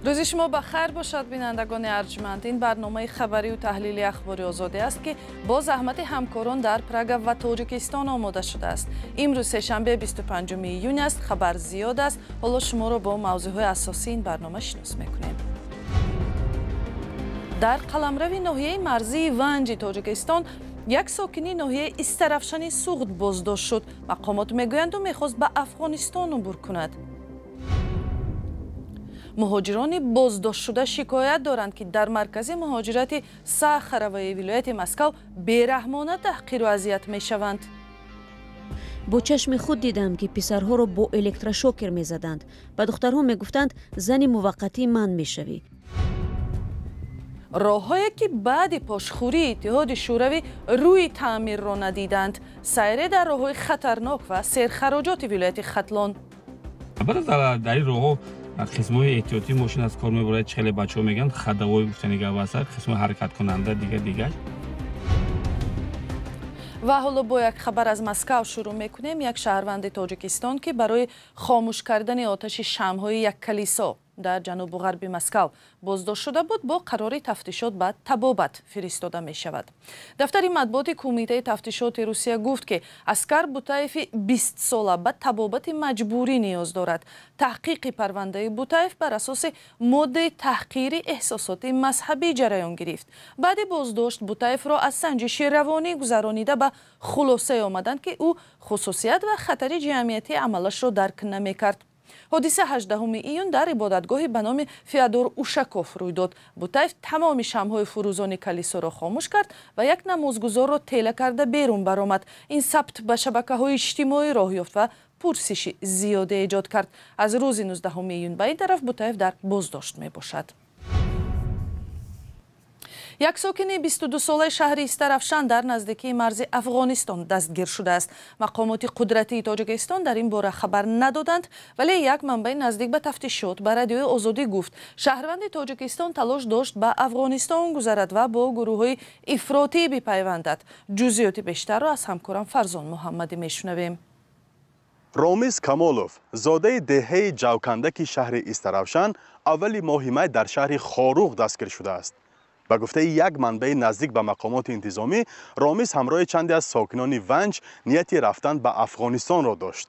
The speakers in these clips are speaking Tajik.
Рӯзи шумо ба хайр бошад, бинандагони арҷманд. Ин барномаи хабарию таҳлили Ахбори Озодӣ аст, ки бо заҳмати ҳамкорон дар Прага ва Тоҷикистон омода шудааст. Имрӯз сешанбе, 25 июн аст. Хабар зиёд аст. Ҳоло шуморо бо мавзӯъҳои асосии ин барнома шинос мекунем. Дар қаламрави ноҳияи марзии Ванҷи Тоҷикистон як сокини ноҳияи Истарафшани Суғд боздошт шуд. Мақомот мегӯянд, ӯ мехост ба Афғонистон убур кунад. Муҳоҷирони боздоштшуда шикоят доранд, ки дар маркази муҳоҷирати Сахароваи вилояти Москав бераҳмона таҳқиру азият мешаванд. Бо чашми худ дидам, ки писарҳоро бо электрошокер мезаданд, ба духтарҳо мегуфтанд: «Зани муваққатии ман мешавӣ». Роҳҳое, ки баъди пошхӯрии Иттиҳоди Шӯравӣ рӯи таъмирро надиданд. Сайре дар роҳҳои хатарнок ва серхароҷоти вилояти Хатлон. Дар ин роҳҳо қисмҳои эҳтиётии мошин аз кор мебарад. Хеле бачаҳо мегӯянд, ходовой гуфтани гап аст, қисмҳои ҳаракаткунанда, дигар дигар. Ва ҳоло бо як хабар аз Москав шурӯъ мекунем. Як шаҳрванди Тоҷикистон, ки барои хомӯш кардани оташи шамъҳои як калисо дар ҷанубу ғарби Москав боздошт шуда буд, бо қарори тафтишот ба табобат фиристода мешавад. Дафтари матбуоти Кумитаи тафтишоти Русия гуфт, ки Аскар Бутаеви 20-сола ба табобати маҷбурӣ ниёз дорад. Таҳқиқи парвандаи Бутаев бар асоси моддаи таҳқири эҳсосоти мазҳабӣ ҷараён гирифт. Баъди боздошт Бутаевро аз санҷиши равонӣ гузаронида, ба хулосае омаданд, ки ӯ хусусият ва хатари ҷамъиятии амалашро дарк намекард. Ҳодиса 18 июн дар ибодатгоҳи ба номи Феодор Ушаков рӯй дод. Бутаев тамоми шамъҳои фурӯзони калисоро хомӯш кард ва як намозгузорро тела карда берун баромад. Ин сабт ба шабакаҳои иҷтимоӣ роҳ ёфт ва пурсиши зиёде эҷод кард. Аз рӯзи 19 июн ба ин тараф Бутаев дар боздошт мебошад. Як сокини 22-солаи шаҳри Истарафшан дар наздикии марзи Афғонистон дастгир шудааст. Мақомоти қудратии Тоҷикистон дар ин бора хабар надоданд, вале як манбаи наздик ба тафтишот ба Радиои Озодӣ гуфт, шаҳрванди Тоҷикистон талош дошт ба Афғонистон гузарад ва бо гурӯҳҳои ифротӣ бипайвандад. Ҷузъиёти бештарро аз ҳамкорам Фарзон Муҳаммадӣ мешунавем. Ромиз Камолов, зодаи деҳаи Ҷавкандаки шаҳри Истарафшан, аввали моҳи май дар шаҳри Хоруғ дастгир шудааст. Ба гуфтаи як манбаи наздик ба мақомоти интизомӣ, Ромиз ҳамроҳи чанде аз сокинони Ванҷ нияти рафтан ба Афғонистонро дошт.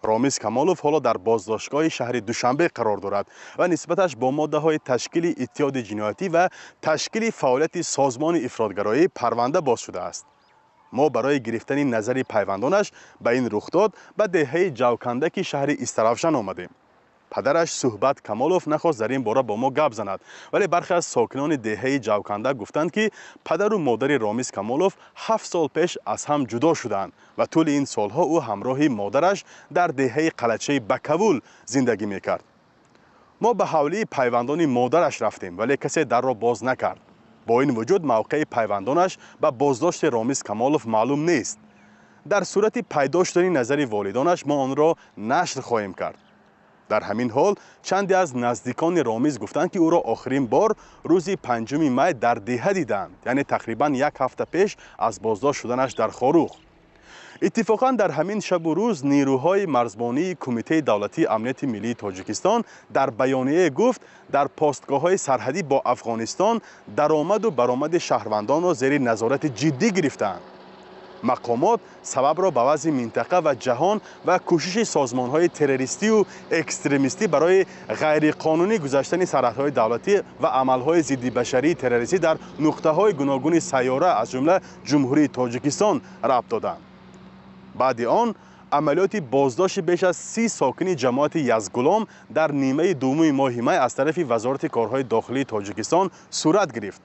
Ромиз Камолов ҳоло дар боздоштгоҳи шаҳри Душанбе қарор дорад ва нисбаташ бо моддаҳои ташкили иттиҳоди ҷиноятӣ ва ташкили фаъолияти созмони ифротгароӣ парванда боз шудааст. Мо барои гирифтани назари пайвандонаш ба ин рухдод ба деҳаи Ҷавкандаки шаҳри Истарафшан омадем. Падараш Суҳбат Камолов нахост дар ин бора бо мо гап занад, вале бархе аз сокинони деҳаи Ҷавканда гуфтанд, ки падару модари Ромиз Камолов 7 сол пеш аз ҳам ҷудо шуданд ва тӯли ин солҳо ӯ ҳамроҳи модараш дар деҳаи Қалачаи Бакавул зиндагӣ мекард. Мо ба ҳавлии пайвандони модараш рафтем, вале касе дарро боз накард. Бо ин вуҷуд, мавқеи пайвандонаш ба боздошти Ромиз Камолов маълум нест. Дар сурати пайдо шудани назари волидонаш мо онро нашр хоҳем кард. Дар ҳамин ҳол, чанде аз наздикони Ромиз гуфтанд, ки ӯро охирин бор рӯзи 5 май дар деҳа диданд, яъне тақрибан як ҳафта пеш аз боздошт шуданаш дар Хоруғ. Иттифоқан, дар ҳамин шабу рӯз нерӯҳои марзбонии Кумитаи давлатии амнияти миллии Тоҷикистон дар баёнияе гуфт, дар постгоҳҳои сарҳадӣ бо Афғонистон даромаду баромади шаҳрвандонро зери назорати ҷиддӣ гирифтаанд. Мақомот сабабро ба вазъи минтақа ва ҷаҳон ва кӯшиши созмонҳои террористию экстремистӣ барои ғайриқонунӣ гузаштани сарҳадҳои давлатӣ ва амалҳои зиддибашарии террористӣ дар нуқтаҳои гуногуни сайёра, аз ҷумла Ҷумҳурии Тоҷикистон, рабт доданд. Баъди он амалиёти боздошти беш аз 30 сокини ҷамоати Язгулом дар нимаи дуввуми моҳи май аз тарафи Вазорати корҳои дохилии Тоҷикистон сурат гирифт.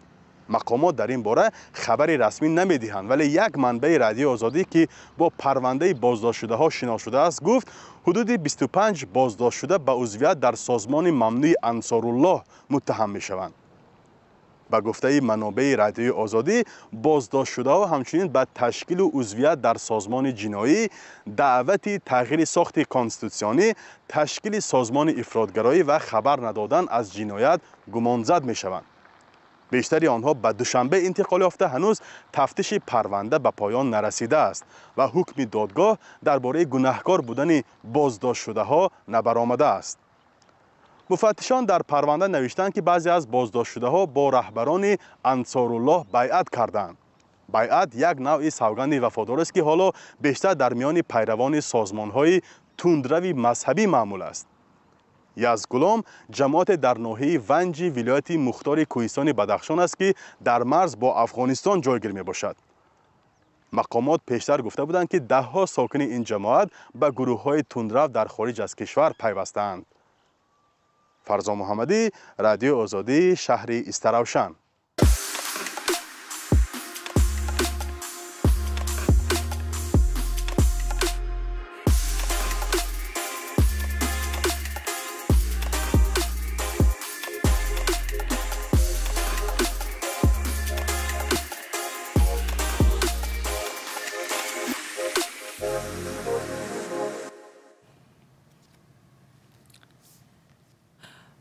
Мақомот дар ин бора хабари расмӣ намедиҳанд, вале як манбаи Радиои Озодӣ, ки бо парвандаи боздоштшудаҳо шинос шудааст, гуфт, ҳудуди 25 боздоштшуда ба узвият дар созмони мамнӯи Ансоруллоҳ муттаҳам мешаванд. Ба гуфтаи манобеи Радиои Озодӣ, боздоштшудаҳо ҳамчунин ба ташкилу узвият дар созмони ҷиноӣ, даъвати тағйири сохти конститутсионӣ, ташкили созмони ифротгароӣ ва хабар надодан аз ҷиноят гумонзад мешаванд. Бештари онҳо ба Душанбе интиқол ёфта, ҳанӯз тафтиши парванда ба поён нарасидааст ва ҳукми додгоҳ дар бораи гунаҳкор будани боздоштшудаҳо набаромадааст. Муфаттишон дар парванда навиштанд, ки баъзе аз боздоштшудаҳо бо раҳбарони Ансоруллоҳ байъат карданд. Байъат як навъи савганди вафодорист, ки ҳоло бештар дар миёни пайравони созмонҳои тундрави мазҳабӣ маъмул аст. Язгулом ҷамоате дар ноҳияи Ванҷи вилояти мухтори кӯҳистони Бадахшон аст, ки дар марз бо Афғонистон ҷойгир мебошад. Мақомот пештар гуфта буданд, ки даҳҳо сокини ин ҷамоат ба гурӯҳҳои тундрав дар хориҷ аз кишвар пайвастаанд. Фарзон Муҳаммадӣ, Радиои Озодӣ, шаҳри Истаравшан.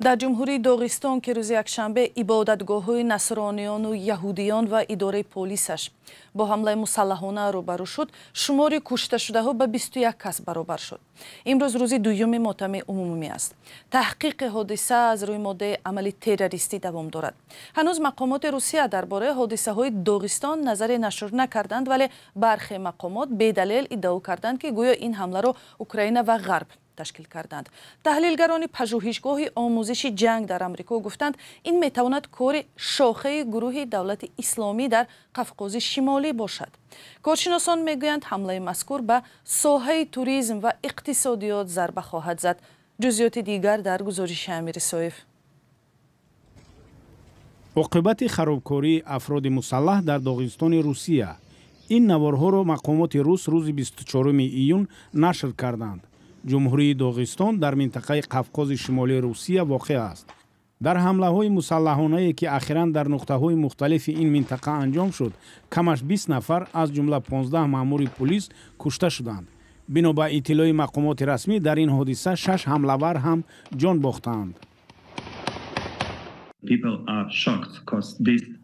Дар ҷумҳурии Доғистон, ки рӯзи якшанбе ибодатгоҳҳои насрониёну яҳудиён ва идораи полисаш бо ҳамлаи мусаллаҳона рӯбарӯ шуд, шумори кушташудаҳо ба 21 кас баробар шуд. Имрӯз рӯзи дуюми мотами умумӣ аст. Таҳқиқи ҳодиса аз рӯи моддаи амали террористӣ давом дорад. Ҳанӯз мақомоти Русия дар бораи ҳодисаҳои Доғистон назаре нашр накарданд, вале бархе мақомот бедалел иддао карданд, ки гӯё ин ҳамларо Украина ва Ғарб ташкил карданд. Таҳлилгарони пажӯҳишгоҳи омӯзиши ҷанг дар Амрико гуфтанд, ин метавонад кори шохаи гурӯҳи давлати исломӣ дар Қафқози Шимолӣ бошад. Коршиносон мегӯянд, ҳамлаи мазкур ба соҳаи туризм ва иқтисодиёт зарба хоҳад зад. Ҷузъиёти дигар дар гузориши Амири Соев. Оқибати харобкории афроди мусаллаҳ дар Доғистони Русия. Ин наворҳоро мақомоти рус рӯзи 24 июн нашр карданд. Ҷумҳурии Доғистон дар минтақаи Қафқози Шимолии Русия воқеъ аст. Дар ҳамлаҳои мусаллаҳонае, ки ахиран дар нуқтаҳои мухталифи ин минтақа анҷом шуд, камаш 20 нафар аз ҷумла 15 маъмури пулис кушта шуданд. Бино ба иттилои мақомоти расмӣ, дар ин ҳодиса 6 ҳамлавар ҳам ҷон бохтаанд.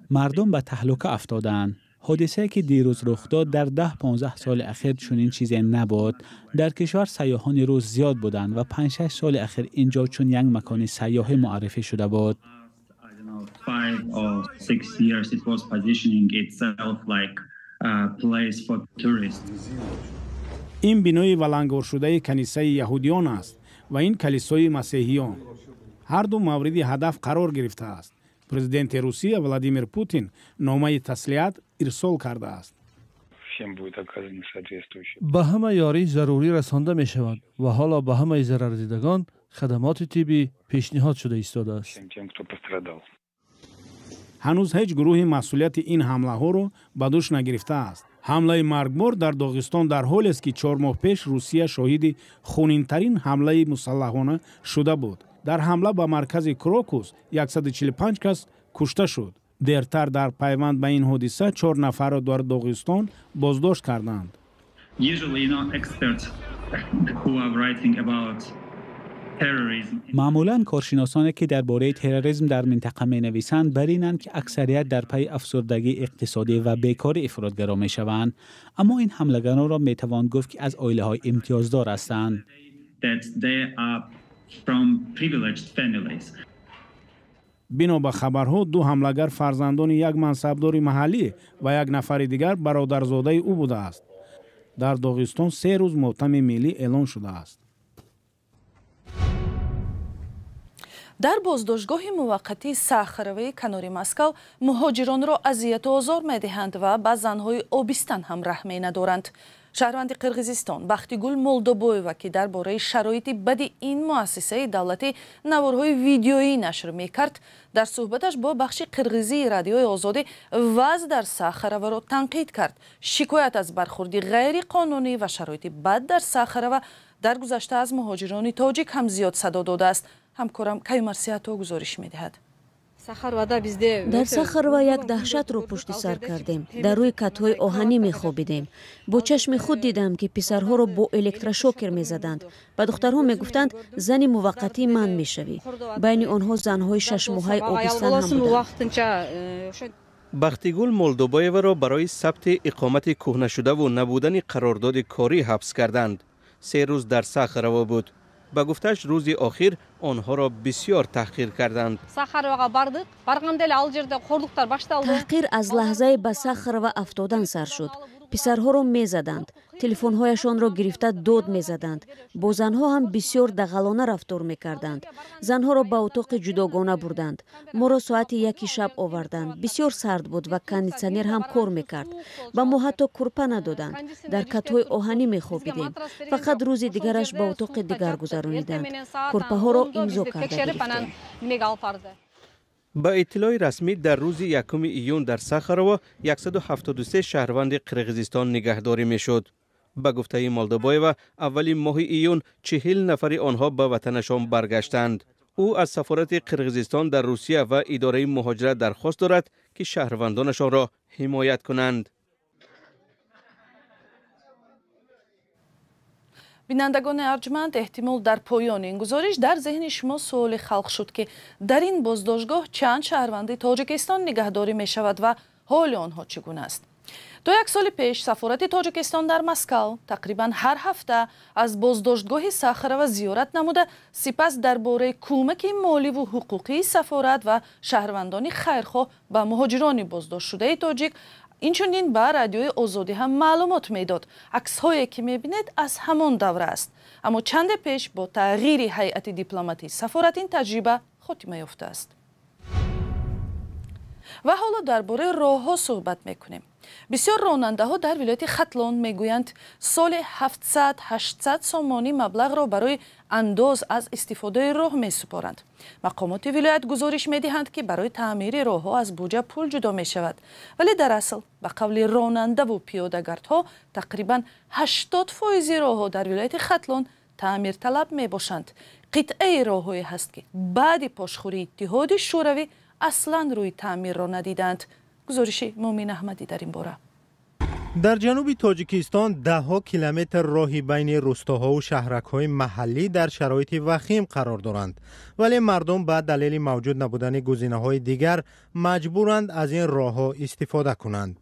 Мардум ба таҳлука афтодаанд. Ҳодисае, ки дирӯз рух дод, дар 10-15 соли ахир чунин чизе набуд. Дар кишвар сайёҳони рус зиёд буданд ва 5-6 соли ахир ин ҷо чун як макони сайёҳӣ муаррифӣ шуда буд. Ин бинои валангоршудаи канисаи яҳудиён аст ва ин калисои масеҳиён. Ҳар ду мавриди ҳадаф қарор гирифтааст. Президенти Русия Владимир Путин номаи таслият ирсол кардааст. Ба ҳама ёрии зарурӣ расонда мешавад ва ҳоло ба ҳамаи зарардидагон хадамоти тиббӣ пешниҳод шуда истодааст. Ҳанӯз ҳеҷ гурӯҳи масъулияти ин ҳамлаҳоро ба дӯш нагирифтааст. Ҳамлаи маргбор дар Доғистон дар ҳолест, ки 4 моҳ пеш Русия шоҳиди хунинтарин ҳамлаи мусаллаҳона шуда буд. Дар ҳамла ба маркази Крокус 145 кас кушта шуд. Дертар дар пайванд ба ин ҳодиса 4 нафарро дар Доғистон боздошт карданд. Маъмулан коршиносоне, ки дар бораи терроризм дар минтақа менависанд, бар инанд, ки аксарият дар пайи афсурдагии иқтисодӣ ва бекорӣ ифротгаро мешаванд. Аммо ин ҳамлагаронро метавон гуфт, ки аз оилаҳои имтиёздор ҳастанд. Бино ба хабарҳо, ду ҳамлагар фарзандони як мансабдори маҳаллӣ ва як нафари дигар бародарзодаи ӯ будааст. Дар Доғистон 3 рӯз мотами миллӣ эълон шудааст. Дар боздоштгоҳи муваққатии Сахароваи канори Москав муҳоҷиронро азияту озор медиҳанд ва ба занҳои обистан ҳам раҳме надоранд. Шаҳрванди Қирғизистон Бахтигул Молдобоева, ки дар бораи шароити бади ин муассисаи давлатӣ наворҳои видеоӣ нашр мекард, дар суҳбаташ бо бахши қирғизии Радиои Озодӣ вазъ дар Сахароваро танқид кард. Шикоят аз бархурди ғайриқонунӣ ва шароити бад дар Сахарова дар гузашта аз муҳоҷирони тоҷик ҳам зиёд садо додааст. Ҳамкорам Каюмар Сиҳато гузориш медиҳад. Дар Сахарова як даҳшатро пушти сар кардем. Дар рӯи катҳои оҳанӣ мехобидем. Бо чашми худ дидам, ки писарҳоро бо электрошокер мезаданд. Ба духтарҳо мегуфтанд, зани муваққатии ман мешавӣ. Байни онҳо занҳои шашмоҳаи обистан ҳам буданд. Бахтигул Молдобоеваро барои сабти иқомати кӯҳнашудаву набудани қарордоди корӣ ҳабс карданд. 3 рӯз дар Сахарово буд. Ба гуфтааш, рӯзи охир онҳоро бисёр таҳқир карданд. Сахароваға бардык. Барганда эле ал жерде кордуктар башталды. Таҳқир аз лаҳзаи ба Сахарова афтодан сар шуд. Писарҳоро мезаданд, телефонҳояшонро гирифта дод мезаданд. Бо занҳо ҳам бисёр дағалона рафтор мекарданд. Занҳоро ба утоқи ҷудогона бурданд. Моро соати 1 шаб оварданд. Бисёр сард буд ва кондитсионер ҳам кор мекард. Ба мо ҳатто курпа надоданд. Дар катҳои оҳанӣ мехобидем. Фақат рӯзи дигараш ба утоқи дигар гузарониданд. Курпаҳоро имзо карда гирифтем. Ба иттилои расмӣ, дар рӯзи 1 июн дар Сахарово 173 шаҳрванди Қирғизистон нигаҳдорӣ мешуд. Ба гуфтаи Молдобоева, аввали моҳи июн 40 нафари онҳо ба ватанашон баргаштанд. Ӯ аз сафорати Қирғизистон дар Русия ва идораи муҳоҷират дархост дорад, ки шаҳрвандонашонро ҳимоят кунанд. Бинандагони арҷманд, эҳтимол дар поёни ин гузориш дар зеҳни шумо суоли халқ шуд, ки дар ин боздоштгоҳ чанд шаҳрванди Тоҷикистон нигаҳдорӣ мешавад ва ҳоли онҳо чӣ гуна аст. То як соли пеш сафорати Тоҷикистон дар Москав тақрибан ҳар ҳафта аз боздоштгоҳи Сахарова зиёрат намуда, сипас дар бораи кӯмаки моливу ҳуқуқии сафорат ва шаҳрвандони хайрхоҳ ба муҳоҷирони боздоштшудаи тоҷик, инчунин ба радиои Озодӣ ҳам маълумот медод. Аксҳое ки мебинед, аз ҳамон давра аст. Аммо чанде пеш бо тағйири ҳайати дипломатии сафорат ин таҷриба хотима ёфтааст. Ва ҳоло дар бораи роҳҳо суҳбат мекунем. Бисёр ронандаҳо дар вилояти Хатлон мегӯянд, соли 700-800 сомонӣ маблағро барои андоз аз истифодаи роҳ месупоранд. Мақомоти вилоят гузориш медиҳанд, ки барои таъмири роҳҳо аз буҷа пул ҷудо мешавад. Вале дар асл, ба қавли ронандаву пиёдагардҳо, тақрибан 80% роҳҳо дар вилояти Хатлон таъмирталаб мебошанд. Қитъаи роҳҳое ҳаст, ки баъди пошхӯрии Иттиҳоди Шӯравӣ аслан рӯи таъмирро надиданд. Гузориши Мумин Аҳмадӣ дар ин бора. Дар ҷануби Тоҷикистон даҳҳо километр роҳи байни рустоҳову шаҳракҳои маҳаллӣ дар шароити вахим қарор доранд, вале мардум ба далели мавҷуд набудани гузинаҳои дигар маҷбуранд аз ин роҳҳо истифода кунанд.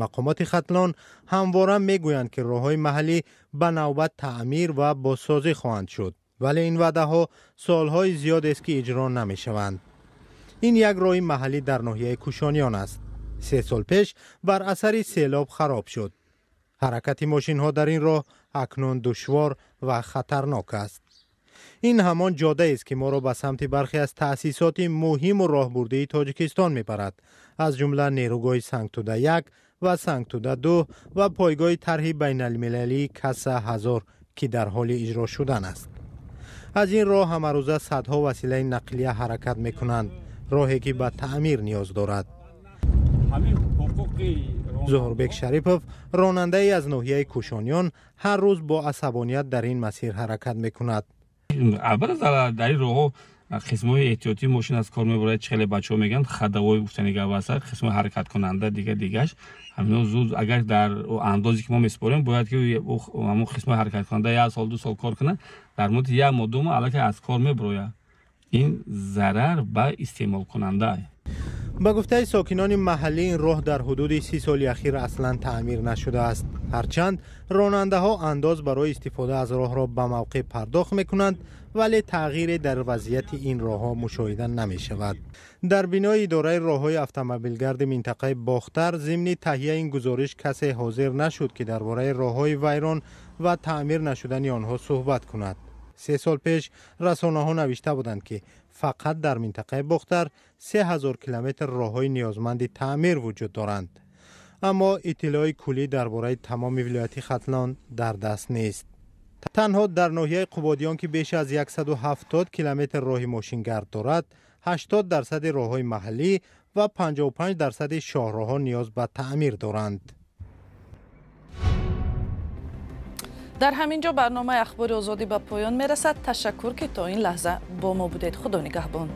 Мақомоти Хатлон ҳамвора мегӯянд, ки роҳҳои маҳаллӣ ба навбат таъмир ва бозсозӣ хоҳанд шуд, вале ин ваъдаҳо солҳои зиёдест, ки иҷро намешаванд. Ин як роҳи маҳаллӣ дар ноҳияи Кушониён аст. 3 сол пеш бар асари селоб хароб шуд. Ҳаракати мошинҳо дар ин роҳ акнун душвор ва хатарнок аст. Ин ҳамон ҷодаест, ки моро ба самти бархе аз таъсисоти муҳиму роҳбурдии Тоҷикистон мебарад, аз ҷумла нерӯгоҳи Сангтуда 1 ва Сангтуда 2 ва пойгоҳи тарҳи байналмилалии Каса 1000, ки дар ҳоли иҷро шудан аст. Аз ин роҳ ҳамарӯза садҳо василаи нақлия ҳаракат мекунанд, роҳе ки ба таъмир ниёз дорад. Зуҳурбек Шарипов, ронандаи аз ноҳияи Кушониён, ҳар рӯз бо асабоният дар ин масир ҳаракат мекунад. Албатта, дар ин роҳҳо қисмҳои эҳтиётии мошин аз кор мебарад. Чӣ хеле бачаҳо мегӯянд, ходовой гуфтани гап аст, қисмҳои ҳаракаткунанда дига дигаш. Ҳамино зуд агар дар андозе ки мо месупорем, бояд ки ҳамон қисмҳои ҳаракаткунанда 1 сол 2 сол кор кунад, дар муддати 1 моҳ 2 моҳ аллакай аз кор мебарояд. Ин зарар ба истеъмолкунанда. Ба гуфтаи сокинони маҳаллӣ, ин роҳ дар ҳудуди 30 соли ахир аслан таъмир нашудааст. Ҳарчанд ронандаҳо андоз барои истифода аз роҳро ба мавқеъ пардохт мекунанд, вале тағйире дар вазъияти ин роҳҳо мушоҳида намешавад. Дар бинои идораи роҳҳои автомобилгарди минтақаи Бохтар зимни таҳияи ин гузориш касе ҳозир нашуд, ки дар бораи роҳҳои вайрон ва таъмир нашудани онҳо суҳбат кунад. 3 сол пеш расонаҳо навишта буданд, ки фақат дар минтақаи Бохтар 3000 километр роҳҳои ниёзманди таъмир вуҷуд доранд. Аммо иттилои куллӣ дар бораи тамоми вилояти Хатлон дар даст нест. Танҳо дар ноҳияи Қубодиён, ки беш аз 170 километр роҳи мошингард дорад, 80% роҳҳои маҳаллӣ ва 55% шоҳроҳҳо ниёз ба таъмир доранд. Дар ҳамин ҷо барномаи Ахбори Озодӣ ба поён мерасад. Ташаккур, ки то ин лаҳза бо мо будед. Худо нигаҳбон.